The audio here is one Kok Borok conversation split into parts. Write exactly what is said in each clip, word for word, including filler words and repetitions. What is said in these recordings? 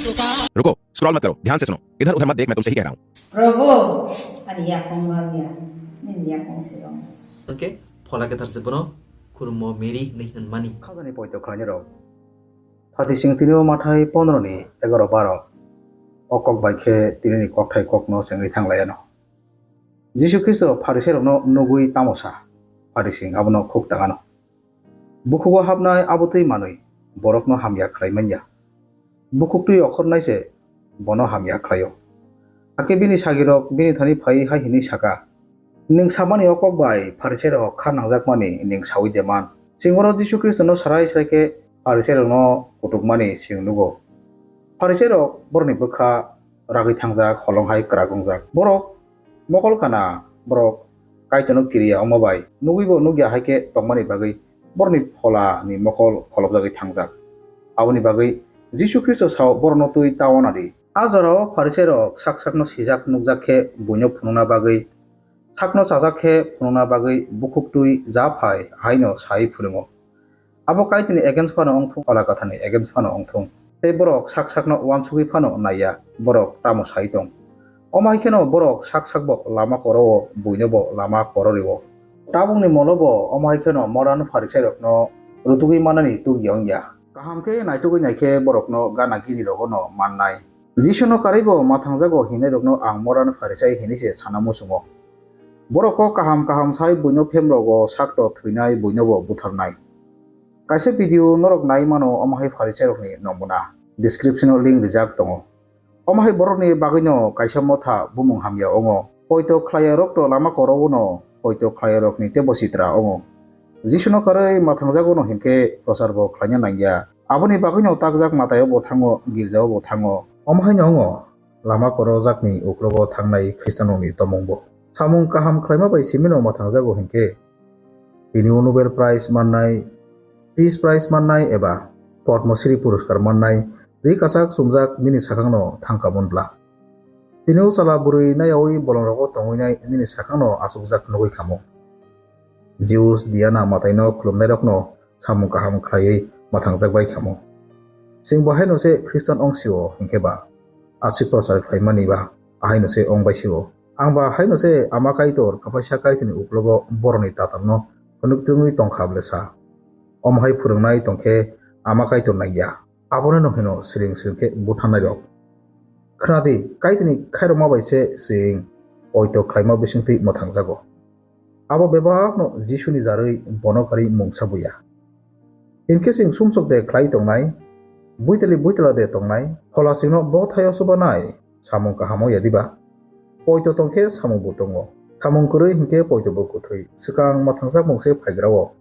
रुको, स्क्रॉल मत करो, ध्यान से सुनो। इधर उधर मत देख, मैं तुमसे ही कह रहा हूँ। Probhu, ani yakung magya, nini yakung sirong. Hwnkhe Phola Kwthar se bono khurummo Mary hwnwi hwnmani. Khajani poito khlainai rok. Phatising tini o mathai pondro ni egaroh baro. O kok bai khe tini ni kokthai kokno chengwi thang lai ano. Jisu Khristo Pharisai rokno nugwi tamo sa? Phatising abono khuk tang ano. Bukhugo hapnai abo twi manwi borokno hamya khlai man ya. Bukhuk twi okhornai se bono hamya khlaio. Hakhe bini sagirok bini thani phaiwi hai hwnwi saka, "Nwng samani o kok bai Pharisairok kha nangjakmani nwng saui de man?" Singoro Jisu Khristono sarai sarai khe Pharisairokno kutukmani sing nugo. Pharisairok borokni bwkha ragwi thangjak, holong hai kwrak wngjak. Borok mokol kana, borok Kaitorno kiriya wngma bai nugwibo nukya hai khe tongmani bagwi borokni pholani mokol kholopjagwi thangjak. Aboni bagwi Jisu Khristo sao, "Borokno twi ta wana di." A jorao Pharisairok sak sakno sijak nukjak khe buino phunukna bagwi, sakno chajak khe phunukna bagwi bukhuk twi ja phai haino sai phwrwngo. Abo Kaitorni against phano wngthung, Phola Kwtharni against phano wngthung, tei borok sak sakno uansugwi phano naiya, borok tamo sai tong. Omo hai kheno borok sak sakbo lama koro-o, buinobo lama koro rio. Tabukni molobo omo hai kheno modern Pharisairokno rutugwi manani tugya wngya. Kaham khe naitugwi naikhe borokno gana gini rogono mannai. Jisuno karwibo mathangjago hinnairokno ang modern Pharisai hinwi se sana muchungo. Borok kok kaham kaham sai buino phemrogo sakto thwinai buinobo butharnai. Kaisa video norok nai mano, omo hai Pharisairokni nomuna. Description-o link rijak tongo. Omo hai borokni bagwino kaisa motha bumung hamya wngo. Poito khlaiyarokto lama koro-o no poito khlaiyarokni teibo sitra wngo. Jisuno karwi mathangjago no hinkhe prochar bo khlaina nangya. Aboni bagwino takjak Mataio bo thango, girjao bo thango. Omo haino wngo lama koro jakni uklogo thangnai Khristanrokni tomongbo. Samung kaham khlaima bai simino mathangjago hinkhe, tini o Nobel Prize mannai, Peace Prize mannai eba Padma Shri puruskar mannai ri kasak chumjak nini sakhangno thangkha mun bla? Tini o chala bwrwi nayaui bolongrogo tongwinai nini sakhangno achukjak nugwi khamu. Jews, Diana mataino khulumnairokno samung kaham khlaiwi mathangjak bai khamu. Chwng bo haino se Khristan wng sio hinkhe ba, aswk prochar khlaimani ba ahaino se wng bai sio. Ang ba haino se Ama Kaitor, kwphaisa Kaitorni uklogo borokni tatalno phunuk twrwngwi tong kha bwle sa. Omo hai phwrwngnai tong khe Ama Kaitor nangya. Abono no hino siring siring khe butharnairok. Khna di, Kaitorni khairokma bai se chwng poito khlaima bisingtwi mwthangjago. Abo bebakno Jisuni jarwi bono karwi mungsa buya. Hinkhe chwng sumsok de khlai tongnai, buitali buitala de tongnai, Phola chwngno bo thaio chubanai, samung kahamo ya diba? Poito tong khe samung bo tongo. Samung kwrwi hinkhe poito bo kwthwi. Swkang mwthangjakmung se phaigrao.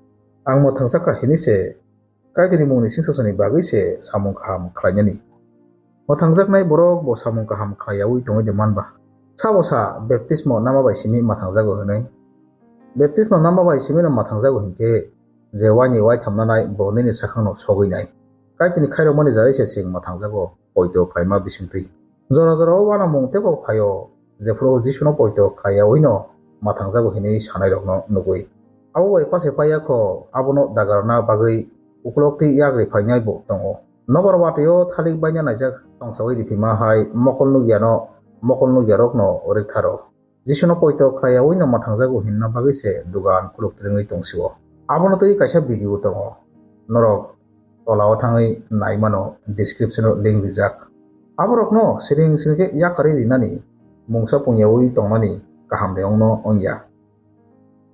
Ang mwthangjakha hinwi se Kaitorni mungni singsasoni bagwi se samung kaham khlainani. Mwthangjaknai borok bo samung kaham khlaiyaui tongwi de manba. Sabo sa baptismo nama bai simi mwthangjago hwnwi? Baptismo nama bai simino mwthangjago hinkhe je waini waithamnanai bo nini sakhangno sogwi nai. Kaitorni khairokmani jarwi se chwng mwthangjago. Poito khlaima bisingtwi. Jora jorao uanamung teibo phaio, jephru Jisuno poito khlaiyaui no mwthangjago hinwi sanairokno nugwi. Abo bai pache paiya kho, abono dagarna bagwi uklok twi yak riphainai bo tongo. Nobar watwi-o thalik baina naijak tongsaui riphima hai mokol nukyano, mokol nukyarokno riktharo. Jisuno poito khlaiyaui no mwthangjago hinna bagwi se dugan khuluk twrwngwi tongsio. Abono twi kaisa video tongo, norok tolao thangwi nai mano, description-o link rijak. Aborokno siring siring khe yakarwi rinani mungsa pungyaui tongnani kaham de wngno wngya.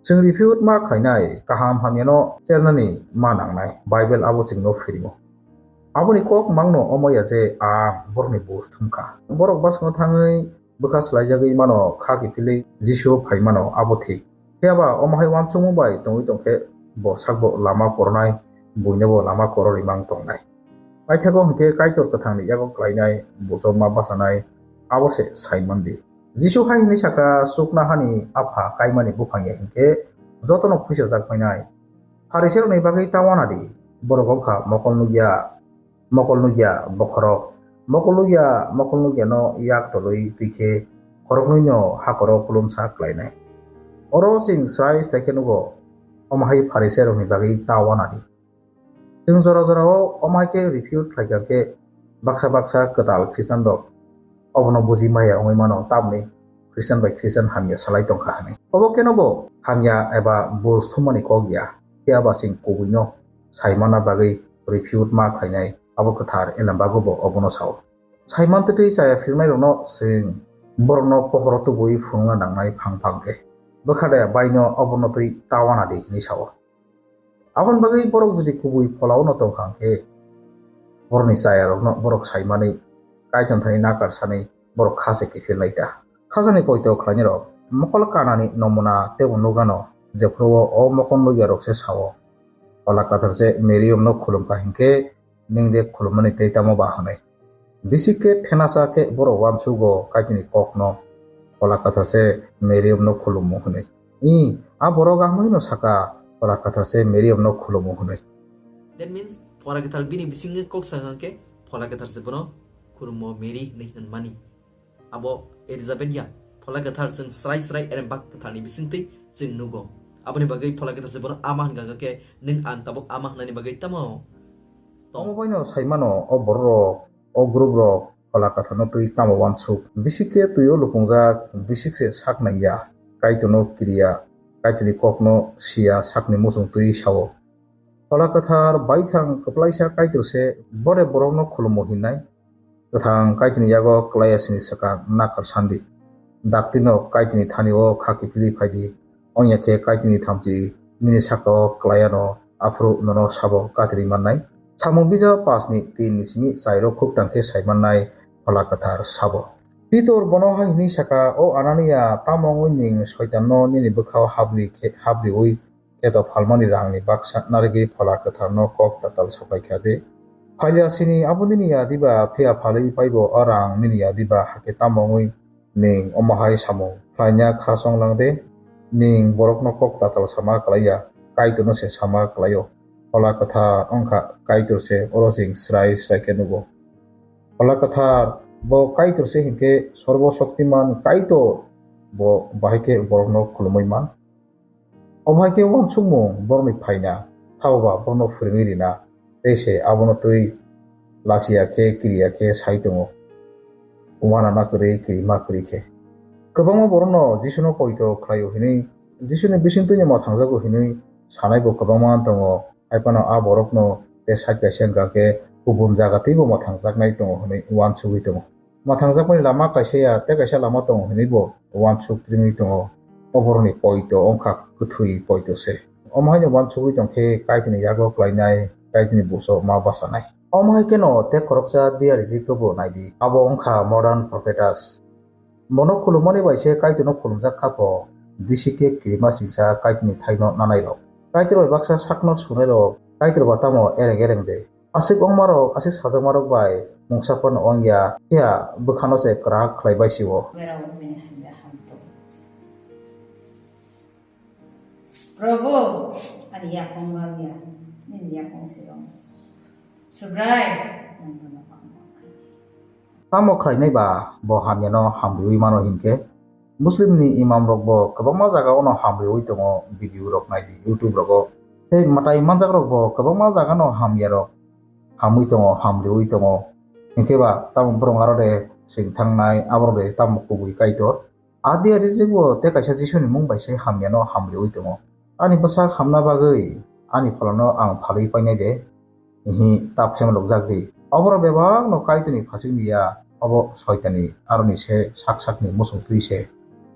Chwng refute ma khlainai kaham hamyano chernani ma nangnai, Bible abo chwngno phiringo. Aboni kok mangno omo ya je ang borokni buj thumkha. Borok bwskango thangwi bwkha swlaijagwi mano kha kiphilwi Jisu phai mano, abo thik. Phiya ba omo hai uansukmung bai tongwi tongkhe bo sakbo lama koronai, buinobo lama kororwi mang tongnai. Paithago hwnkhe Kaitor kwthangni yago klainai, bujo ma bachanai, abo se sai mandi. Jisu hai hwnwi saka, "Chuknohani Apha kaimani buphang ya hinkhe jotono phuisajak phainai." Pharisairokni bagwi ta wana di, borok wngkha mokol nukya, mokol nukya bokhorok, mokol nukya, mokol nukyano yak tolwi twi khe khoroknwino hakhoro khulumsa khlainai. Oro chwng srai srai khe nugo, omo hai Pharisairokni bagwi ta wana di. Chwng jora jorao omo hai khe refute khlaikha khe, Baksa baksa kwtal Christian rok obono buji maya wngwi mano, tamni Christian bai Christian hamya salai tongkha hwnwi. Obo keno bo hamya eba bus thumani kok ya, phiya ba chwng kubuino sai manna bagwi refute ma khlainai, abo kwthar Elembago bo obono sao. Sai mantwtwi chaya phirnairokno chwng borokno pohoro tubui phunukna nangnai phang phang khe, bwkha de baino obono twi ta wana di hwnwi sao. Aboni bagwi borok jodi kubui pholao no tongkha hwnkhe, borokni chayarokno borok saimani Kaitor thani nakar sani borok kha se kiphilnai ta. Khajani poito khlainai rok mokol kanani nomuna teibo nukgano, jephuru o mokol nukya rok se sao, Phola Kwthar se Mariamno khulumkha hinkhe nwng de khulummani tei tamo ba hwnwi. Bisi khe thenasa khe borok uansugo Kaitorni kokno, Phola Kwthar se Mariamno khulumo hwnwi. I, a borok ahmwino saka, Phola Kwthar se Mariamno khulumo hwnwi. That means, Phola Kwthar bini bisingni kok sakha khe Phola Kwthar se bono khulumo Mary hwnwi hwnmani. Abo Elizabeth ya, Phola Kwthar chwng srai srai Elembak Kwtharni bisingtwi chwng nugo. Aboni bagwi Phola Kwthar se bono ama hwnkha khe, nwng ang tabuk ama hwnani bagwi tamo tong? Omo baino saimano, o bororok, o group rok Phola Kwtharno twi tamo uansuk? Bisi khe twio lupungjak, bisik se sak nangya, Kaitorno kiriya, Kaitorni kokno siya sakni muchung twi sao. Phola Kwthar baithang kwplaisa Kaitor se, bore borokno khulumo hinnai. Kwthang Kaitorni yago klaiya sini swkang nakar sandi. Dakti no Kaitorni thani o kha kiphilwi phaidi. Ongya khe Kaitorni thamchi nini saka o klaiya no, aphuru nono sabo katirwi mannai. Samung bijap pash ni tin ni simi chairo khuk tang khe sai mannai Phola Kwthar sabo. Pitor bono hai hwnwi saka, "O Anania, tamo wngwi nwng Soitanno nini bwkhao habri khe, habriui kheto phalmani rangni baksa narigwi Phola Kwtharno kok tatal sapai kha de? Phailya sini abo nini ya diba, phiya phalwi paibo o rang nini ya diba, hakhe tamo wngwi nwng omo hai samung khlaina kha chonglang de? Nwng borokno kok tatal sama klaiya, Kaitorno se sama klaio. Phola Kwthar wngkha Kaitor se, oro chwng srai srai khe nugo. Phola Kwthar bo Kaitor se hinkhe Sorbo Shoktiman Kaitor bo bahai khe borokno khulumwi man. Omo hai khe uansukmung borokni phaina, sabo ba borokno phwrwngwi rina, tei se abono twi lachiya khe, kiriya khe sai tongo, uanama kwrwi, kirima kwrwi khe. Kwbangma borokno Jisuno poito khlaio hinwi, Jisuni bisingtwino mwthangjago hinwi sanaibo kwbangma tongo, hai phano a borokno tei side kaisa wngkha khe kubun jaga twibo mwthangjaknai tongo hinwi uansugwi tongo. Mwthangjakmani lama kaisa ya tei kaisa lama tongo hinwi bo uansuk twrwngwi tongo. O borokni poito wngkha kwthwi poito se. Omo haino uansugwi tong khe Kaitorni yago klainai, Kaitorni buso ma bachanai. Omo hai kheno tei khoroksa diya rijikbo nai di. Abo wngkha modern prophetess. Bono khulumani bai se Kaitorno khulumjak kha pho, bisi khe kirima singsa Kaitorni thaino nanairok. Kaitor bai baksa sakno sunairok Kaitor ba tamo ereng ereng de. Aswk wngmarok, aswk sajakmarok bai mungsa phano wngya, phiya bwkhano se kwrak khlai bai sio. Where are women in the Hamto? Probo, ani yakung wngya, nini yakung sirong. Subrai, nang bono pakno. Tamo khlainai ba bo hamyano hamriwi mano hinkhe, Muslimni imamrokbo kwbangma jagao no hamriwi tongo, video rok nai di YouTube rogo. Tei mwtai manjakrokbo kwbangma jagano hamyarok hamwi tongo, hamriwi tongo. Hinkhe ba tamo borok aro de sing thangnai, aborok de tamo kubui Kaitor. Adiya rijikbo tei kaisa Jisuni mung bai se hamyano hamriwi tongo. Ani bwsak hamna bagwi ani pholano ang phalwi painai de, hihi ta phemlokjak di. Oborok bebakno Kaitorni phasingni ya, obo Soitanni aroni se sak sakni muchung twi se.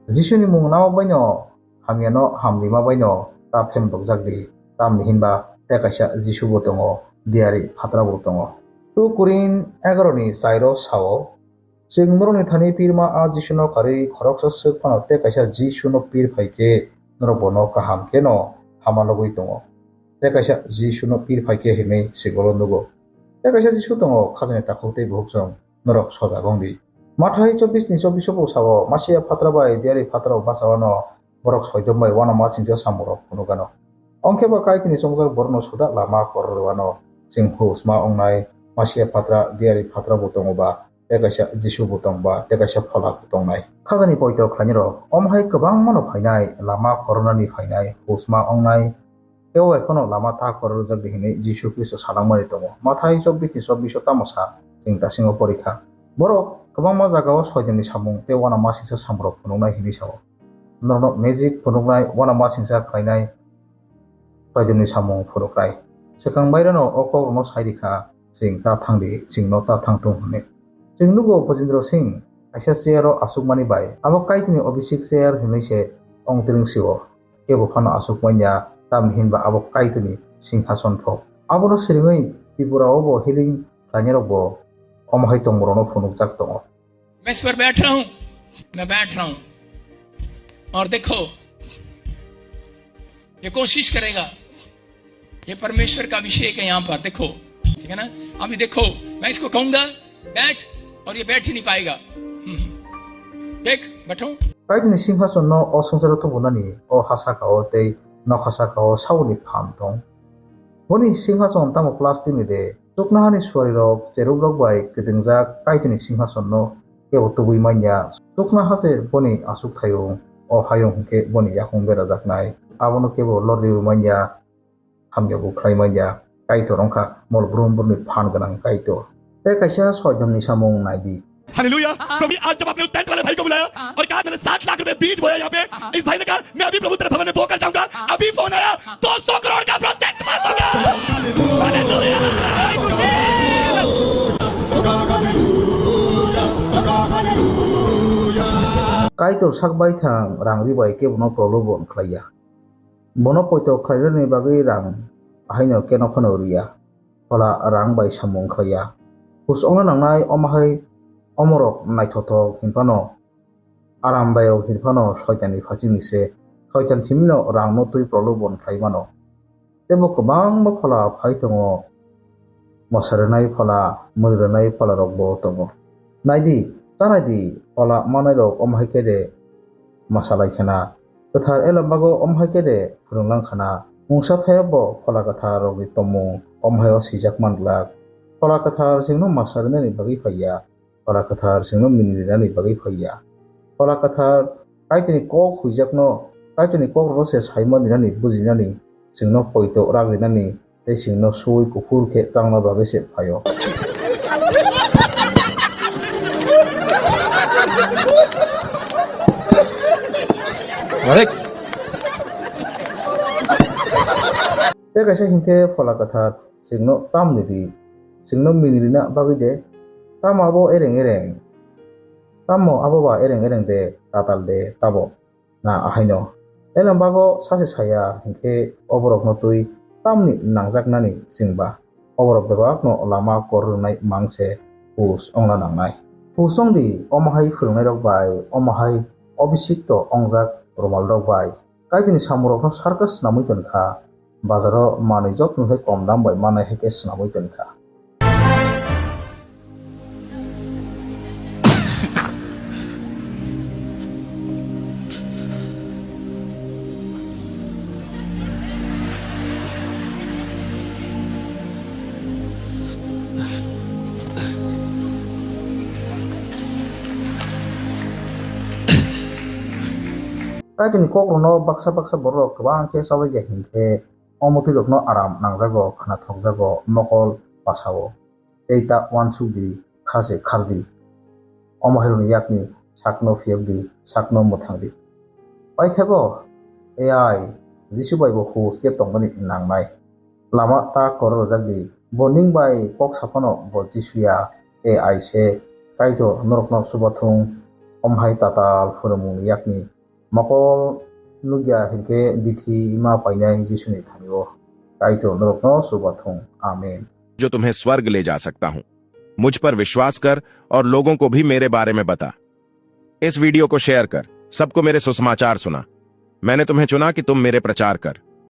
Jisuni mung nama baino hamyano hamrima baino ta phemlokjak di, tamni hinba tei kaisa Jisubo tongo, diyari phatrabo tongo. Two Korin egaroni chairo sao, Chwng norokni thani pirma a Jisuno karwi khoroksa swk phano tei kaisa Jisuno pir phai khe norok bono kaham kheno hama logwi tongo. Tei kaisa Jisuno pir phai khe hinwi sigolo nugo. Tei kaisa Jisu tongo, khajani takhuk tei bukhuk chwng norok sojak wng di. Mathai chobbish ni chobbish o bo sao, Masia phatra bai diyari phatrao bachawano borok soitom bai uanama singcha samungrok phunukgano. Ongkhe bo Kaitorni chongjak borokno suda lama kororwano. Chwng husma ongnai, Masia phatra, diyari phatra bo tongo ba, tei kaisa Jisu bo tong ba, tei kaisa phola bo tongnai. Khajani poito khlainai rok, omo hai kwbangma no phainai, lama korornani phainai, husma ongnai, tei bai phano lama ta kororjak di hinwi Jisu Khristo salangmani tongo. Mathai chobbish ni chobbish o tamo sa, chwng dasingo porikha. Borok kwbangma jagao soidomni samung tei uanamasingcha samrok phunuknai hinwi sao. Norokno magic phunuknai, uanamasingcha khlainai soidomni samung phunuknai. Swkang bairano o kokrokno sai rikha, chwng ta thangdi, chwngno ta thangthung hwnwi. Chwng nugo Bojendra Singh kaisa chair-o aswkmani bai. Abo Kaitorni Abhishek chair hwnwi se ong twrwng sio. Kebo phano aswk manya, tamni hinba abo Kaitorni singhason thok. Abono swrwngwi Tripura-o bo healing khlainai rok bo omo hai tongmorokno phunukjak tongo. मैं इस पर बैठ रहा हूं, मैं बैठ रहा हूं। और देखो, ये कोशिश करेगा, ये परमेश्वर का अभिषेक है यहां पर, देखो, ठीक है ना? अभी देखो, मैं इसको कहूंगा, बैठ, और ये बैठ ही नहीं पाएगा। हम्म। देख, बैठो। Kaitorni singhason no o swngcharo tubunani, o ha saka-o tei nokha saka-o sauni phan tong. Boni singhason tamo plastic ni de? Chuknohani suarirok cherubrok bai kwtwngjak Kaitorni singhason no kebo tubui manya. Chuknoha se boni achuk thayung, o hayung hwnkhe boni yakung berajaknai. Abono kebo lorriui manya, hamya bo khlai manya. Kaitor wngkha mol brum brumni phan gwnang Kaitor. Tei kaisa soidomni samung naidi. Hallelujah. प्रभु, आज जब आपने उस टेंट वाले भाई को बुलाया और कहा, "मैंने सात लाख रुपए बीज बोया यहाँ पे," इस भाई ने कहा, "मैं अभी प्रभु तेरे भवन में बोकर जाऊंगा।" अभी फोन आया, "दो सौ करोड़ का प्रोजेक्ट पास हो गया।" Hallelujah. Kaitor sak baithang rang ribai kebono prolobon khlaiya. Bono poito khlainani bagwi rang haino keno phano riya. Phola rang bai samung khlaiya. Hus ongna nangnai omo hai omorok naithothok hinphano, aramdayok hinphano soitanni phachingni se, soitan simino rangno twi prolobon khlai mano. Tebo kwbangma phola phai tongo, mosa rwnai phola, mwnwi rwnai pholarokbo tongo. Naidi, chanaidi, phola mannairok omo hai khe de mosa lai khena. Kwthar Elambago omo hai khe de phwrwng lang khana. Mungsa thaya bo Phola Kwthar rokni tongmung omo hai o swijak man glak. Phola Kwthar chwngno masa rwnani bagwi phaiya. Phola Kwthar chwngno mini rinani bagwi phaiya. Phola Kwthar Kaitorni kok huijakno, Kaitorni kokrokno se saima rinani, bujinani, chwngno poito rak rinani, tei chwngno suwi kuphur khe tangna bagwi se phaio. Arek. Tei kaisa hinkhe Phola Kwthar chwngno tamni di, chwngno mini rina bagwi de, tamo abo ereng ereng, tamo abo ba ereng ereng de, tatal de, tabo. Na ahaino. Elambago sachi saya hinkhe oborokno twi tamni nangjaknani chwngba. Oborok bebakno lama kor rwnai mang se hus ongna nangnai. Hus ongdi omo hai phwrwngnairok bai, omo hai obisikto ongjak romalrok bai. Kaitorni samurokno sarkha swnamwi tonkha. Bazaro manwi joto hai kom dam bai mannai hai khe swnamwi tonkha. Kaitorni kokrokno baksa baksa borok kwbang khe chalokya hinkhe, o mwtwirokno aram nangjago, khwnathokjago, mokol pasao. Tei ta uansuk di, kha se khar di. Omo hairokni yakni sakno phiyok di, sakno mwthang di. Paithago, A I, Jisu bai bo hus khe tongmani nangnai. Lama ta kor rwjak di, bo ning bai kok saphano bo Jisu ya, A I se. Kaitor norokno chubathung, omo hai tatal phwrwngmungni yakni mokol nukya hinkhe bithi ma painai Jisuni thani-o. Kaitor norokno chubathung. Amen. जो तुम्हें स्वर्ग ले जा सकता हूँ। मुझ पर विश्वास कर और लोगों को भी मेरे बारे में बता। इस वीडियो को शेयर कर, सबको मेरे सुसमाचार सुना। मैंने तुम्हें चुना कि तुम मेरे प्रचार कर।